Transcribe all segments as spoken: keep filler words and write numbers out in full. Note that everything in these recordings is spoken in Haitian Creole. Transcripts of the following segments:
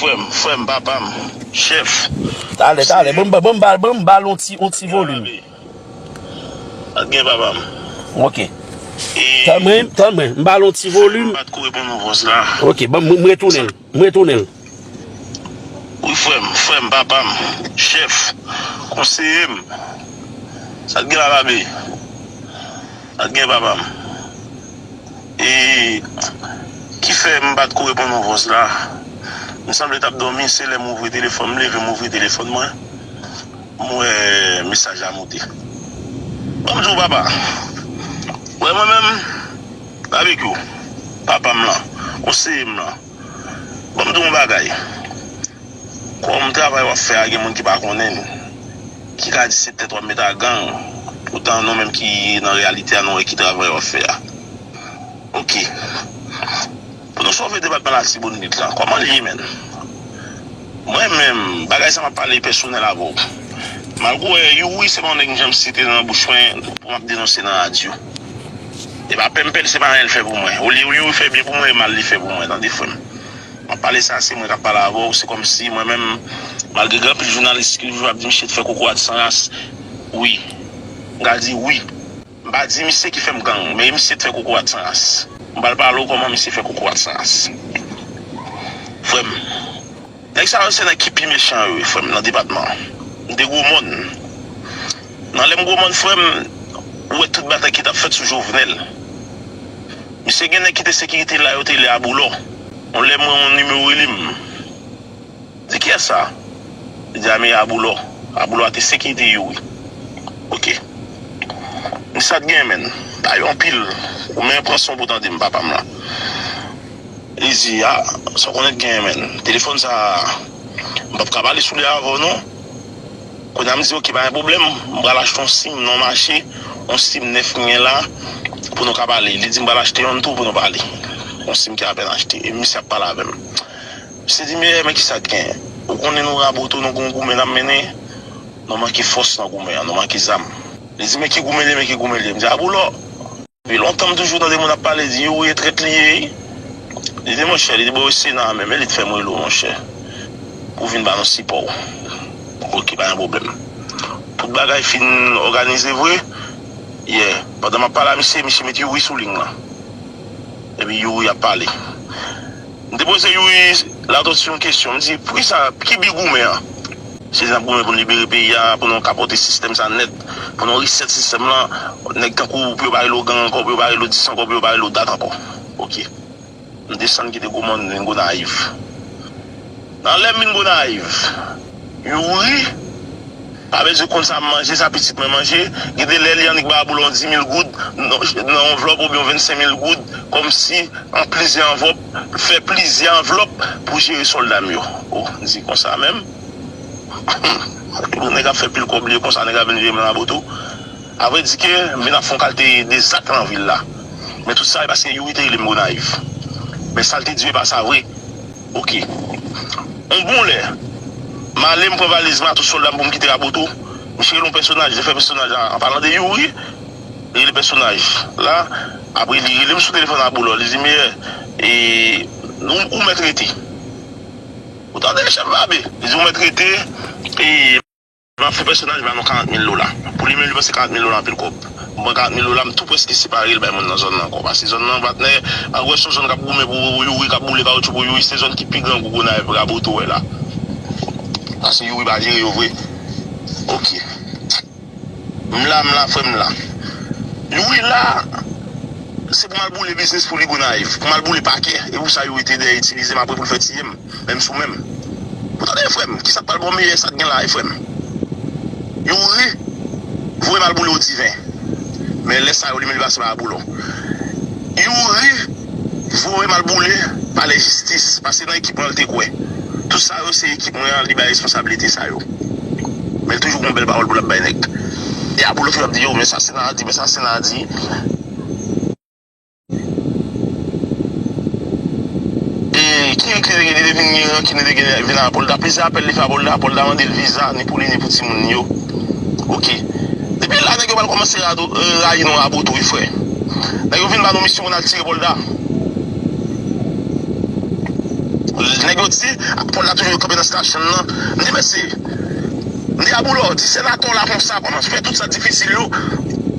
Frè m, frè m, papa m, chèf. Talè, talè, ban m ba- ban m ba- ban m ba l yon ti, yon ti volim. Ak gen papa m. Ok. Tann mwen, tann mwen, m ba l yon ti volim. M pa t ko reponn ou vòs la. Ok, ban m, m retounen l, m retounen l. Wi, frè m, frè m, papa m, chèf, konseye m. Sa k gen la, Babe? Sa k gen, papa m? E ki fè m pa t ko reponn ou vòs la? M sanble t ap dòmi, se lè m ouvri telefòn, m leve, m ouvri telefòn mwen, m wè mesaj la moute. Ban m di w, papa, wè mwen menm, Babekyou, papa m lan, konseye m lan, ban m di w yon bagay. Kòm travay w ap fè a, gen moun ki pa konnen l, ki ka di se tèt w ap met a gang, poutan nou menm ki nan reyalite a, nou wè ki travay w ap fè a. Ok. Pou nou sove depatman Latibonit la, kòman l ye, menn? Mwen menm, bagay sa m ap pale pèsonèl avè w. Malgre Youri se pa yon nèg m janm site nan bouch mwen pou m ap denonse nan radyo. E pa pè m pè l, se pa anyen l fè pou mwen. Olye Youri fè byen pou mwen, e mal li fè pou mwen, tande frè m. M ap pale sa, se mwen k ap pale avè w, se kòmsi mwen menm, malgre gen anpil jounalis ki toujou ap di misye t fè kokorat san ras, wi. M ka di wi. M pa di misye ki fè m gang, men misye t fè kokorat san ras. M pral pale w kòman misye fè kokorat san ras. Frè m, nèg sa yo se nèg ki pi mechan yo ye, frè m, nan depatman an. M te Gwomòn. Nan lè m Gwomòn, frè m, ou wè tout batay ki t ap fèt sou Jovenel. Misye gen nèg ki te sekirite la, yo te rele Aboulò. Yon lè m wè yon nimewo rele m. Di kiyès sa? Li di a men Aboulò. Aboulò a te sekirite Youri. Ok. M sa t gen, menn. Pa yo anpil. Ou men pran son pou tande m, papa m lan. Li di, a, sa w konnen t gen, menn. Telefòn sa, m p ap ka pale sou li avè w, non. Kounye a m di, ok, pa gen pwoblèm. M pral achte yon sim nan mache. Yon sim nèf m gen la. Pou nou ka pale. Li di, m pral achte yonn tou pou nou pale. Yon sim ki apèn achte. E misye ap pale avè m. Misye di, men, men kisa k gen? Ou konnen nou Raboto, nou gon goumen n ap mennen. Nou manke fòs nan goumen an, nou manke zam. Li di, men ki goumen li ye, men ki goumen li ye? M di, Aboulò. Depi lontan m toujou tande moun ap pale, di Youri e trèt li ye. Li di, monchè, li di, bon, e Sena a menm, e li t fè m rele w, monchè. Pou w vin ba nou sipò w. Ok, pa gen pwoblèm. Tout bagay fin òganize vre. Yè, pandan m ap pale a misye, misye met Youri sou liy lan. Epi Youri ap pale. M te poze Youri Latortue yon kesyon. M di, poukisa, ki bi goumen an? Se n ap goumen pou n libere peyi a, pou nou ka pote sistèm sa nèt, pou nou resèt sistèm lan, nèg tankou w, pou yo pa rele w gang ankò, pou yo pa rele w dis ankò, pou yo pa rele w dat ankò. Ok. M desann kite Gwomòn, vin Gonayiv. Nan lè m vin Gonayiv, Youri pa bezwen konn sa m manje, sa pitit mwen manje. Gen de lè li annik ba Aboulò yon dis mil goud nan, nan anvlòp oubyen yon vennsenk mil goud, kòmsi an plizyè anvlòp, fè plizyè anvlòp pou jere sòlda m yo. O, m di konsa menm. Nèg ap fè pil kòb li ye konsa, nèg ap vin jere m nan Raboto. Avrèdike, m vin ap fè yon kalite de zak nan vil la. Men tout sa, e paske Youri te rele m Gonayiv. Men sa l te di yo, e pa sa vre. Ok. Yon bon lè, m ale, m pran valiz mwen ak tout sòlda m pou m kite Raboto. Misye rele yon pèsonaj, li fè pèsonaj la, an palan de Youri, li rele pèsonaj la, apre li rele m sou telefòn Aboulò, li di, men, e, ou, ou mèt rete. Ou tande, chèf Babe? Li di, ou mèt rete, e, m ap fè pèsonaj ba nou karant mil dola. Pou li menm, li panse karant mil dola anpil kòb. M pran karant mil dola, m tou prèske separe l bay moun nan zòn nan ankò. Paske zòn nan, patnè, al wè se yon zòn k ap goumen pou Youri, k ap boule kawotchou pou Youri, se zòn ki pi grangou Gonayiv, Raboto wè la. Paske Youri pa jere yo vre. Ok. M la, m la, frè m la. Youri la, se pou m al boule biznis pou li Gonayiv, pou m al boule pakè. E pou sa Youri te dèyè itilize m apre pou l fè tiye m. Men m sou men m. Ou tande, frè m, kisa k pral ba w meyè sa k gen la, frè m? Youri voye m al boule Odiven. Men lè sa yo, li menm li pase pa Aboulò. Youri voye m al boule palè jistis, paske nan ekip mwen l te kwè. Tout sa yo, se ekip mwen an, li bay responsablite sa yo. Men l toujou gon bèl pawòl pou l ap bay nèg. E Aboulò toujou ap di, yo, men sa Sena a di, men sa Sena a di. E ki rankin li te gen, li te vin gen rankin, li te gen vin a Apolda. Plizyè apèl li fè Apolda, Apolda mande l viza, ni pou li, ni pou timoun li yo. Ok. Depi la, nèg yo pral kòmanse rado- eh, rayi nou Raboto, wi, frè. Nèg yo vin ba nou misyon pou n al tire Apolda. Nèg yo di, Pòl la toujou kanpe nan stasyon nan. M di, mesye, m di, Aboulo, di senatè w la konsa, kòman fè tout sa difisil yo,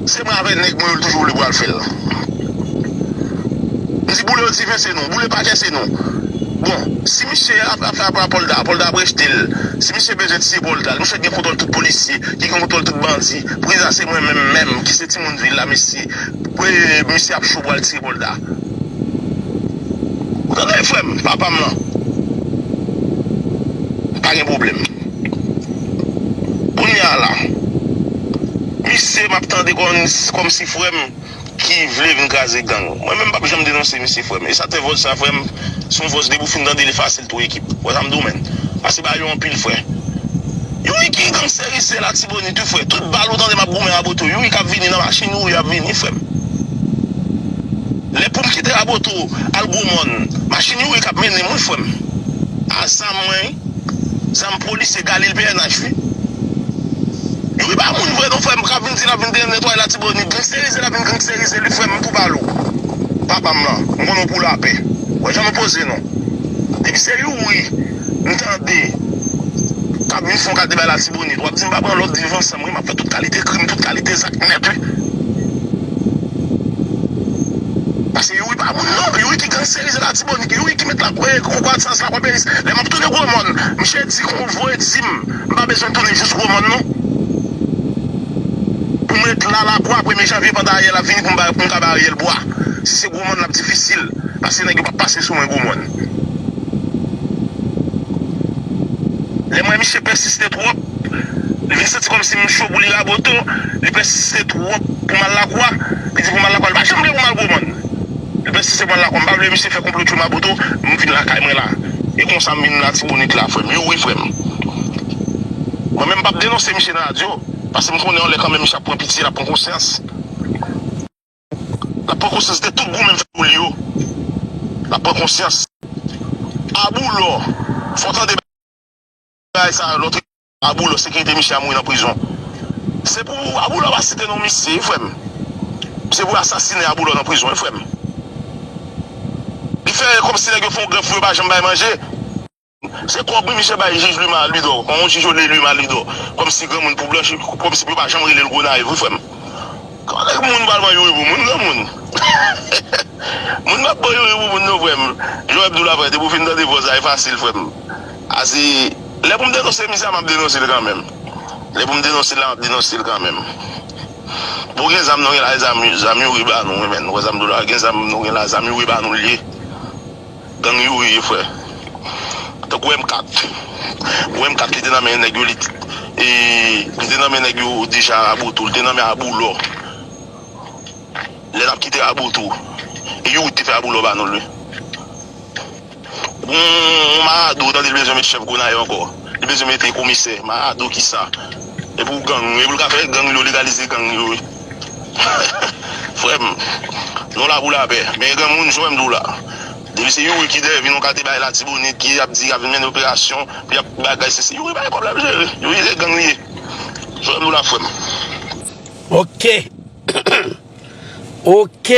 se mwen avè nèg mwen yo l toujou vle pral fè l. M di, boule yo diven se nou, boule pakè se nou. Bon, si misye ap, ap fè apèl a Pòl da, Pòl da ap rejte l. Si misye bezwen tiye Pòl da, misye gen kontwòl tout polisye, ki gen kontwòl tout bandi. Prezan se mwen menm menm ki se timoun vil la, mesye. Misye ap cho pral tiye Pòl da. Ou tande, frè m, papa m lan. Pa gen pwoblèm. Kounye a la, misye m ap tande kòm, kòmsi frè m ki vle vin kraze gang. Mwen menm m p ap janm denonse misye, frè m. E sa te vòz sa, frè m, se yon vòz depi w fin tande li fasil tou ekip. Wè sa m di w, menn. Pase ba yo anpil, frè. Youri ki gangsterize Latibonit wi, frè. Tout bal ou tande m ap goumen Raboto, Youri k ap vini nan machin Youri ap vini, frè m. Lè pou m kite Raboto al Gwomòn, machin Youri k ap mennen m wi, frè m. A zam mwen, zam polisye Galil P N H wi. Youri pa moun vre non, frè m, k ap vin di l ap vin netwaye Latibonit. Gangsterize l ap vin gangsterize li, frè m, m tou pale w. Papa m lan, m konnen w pou lapè. Wè jan nou poze non. Depi se Youri m tande k ap vin fè yon kalite bay Latibonit, w ap di m pa pran lòd viv ansanm wi, m ap fè tout kalite krim, tout kalite zak nèt wi. Pase Youri pa moun non, Youri ki gangsterize Latibonit, Youri ki met la, eh, Kwadesans, Lakwaperis. Lè m ap tounen Gwomòn, misye di konn voye di m, m pa bezwen tounen jis Gwomòn non. Pou m ret la Lakwa premye janvye pandan Ariel ap vini pou m bay, pou m ka bay Ariel bwa. Si se Gwomòn l ap difisil, pase nèg yo p ap pase sou mwen Gwomòn. Lè m wè misye pèsiste twòp, li vin santi kòmsi m cho pou li Raboto, li pèsiste twòp pou m al Lakwa, li di pou m al Lakwa, li pa janm vle pou m al Gwomòn. Li pèsiste pou m al Lakwa, m pa vle misye fè konplo tchou Raboto, m vin lakay mwen la. E konsa m vin Latibonit la, frè m. Youri, frè m. Mwen menm m p ap denonse misye nan radyo, pase m konnen yon lè kanmenm misye ap pran pitye, l ap pran konsyans. L ap pran konsyans de tout goumen m fè pou li yo. L ap pran konsyans. Aboulo, fò w tande bagay sa yo, lòt Aboulo, sekirite misye a mouri nan prizon. Se pou Aboulo pa site non misye, wi, frè m. Se pou yo asasinen Aboulo nan prizon, wi, frè m. Li fè kòmsi nèg yo fè yon grèv pou yo pa janm bay manje. Se kòb wi misye bay jij Luma Lidò, yon jij yo rele Luma Lidò, kòmsi granmoun pou blanchi, kòmsi pou yo pa janm rele l Gonayiv, wi, frè m. Kòman moun pral pran Youri pou moun, granmoun? Moun p ap pran Youri pou moun non, frè m. Jan w ap di w la, frè, depi w fin tande vòz la, e fasil, frè m. Ase, lè pou m denonse misye a, m ap denonse l kanmenm. Lè pou m denonse l la, m ap denonse l kanmenm. Bon, gen zam nou gen la, zam, zam Youri ba nou, wi, menn. Ou wè zam dou la, gen zam nou gen la, zam Youri ba nou l ye. Gang Youri ye, frè. Tankou M kat. Ou M kat, li te nan men nèg yo, li, e, li te nan men nèg yo deja Raboto, li te nan men Aboulo. Lè n ap kite Raboto, e Youri te fè Aboulo ba nou l, wi. Yon, yon Marado, tande l bezwen met chèf Gonayiv ankò. Li bezwen mete komisè. Marado kisa? E pou gang, e pou l ka fè gang yo, legalize gang yo, wi. Frè m, nou la pou lapè. Men granmoun, jan w di w la. Depi se Youri ki dèyè vin yon kalite bay Latibonit, ki ap di y ap vin mennen operasyon, pou y ap bagay, se, se Youri bay kòb l ap jere. Youri se gang li ye. Jan w di w la, frè m. Ok. Ok.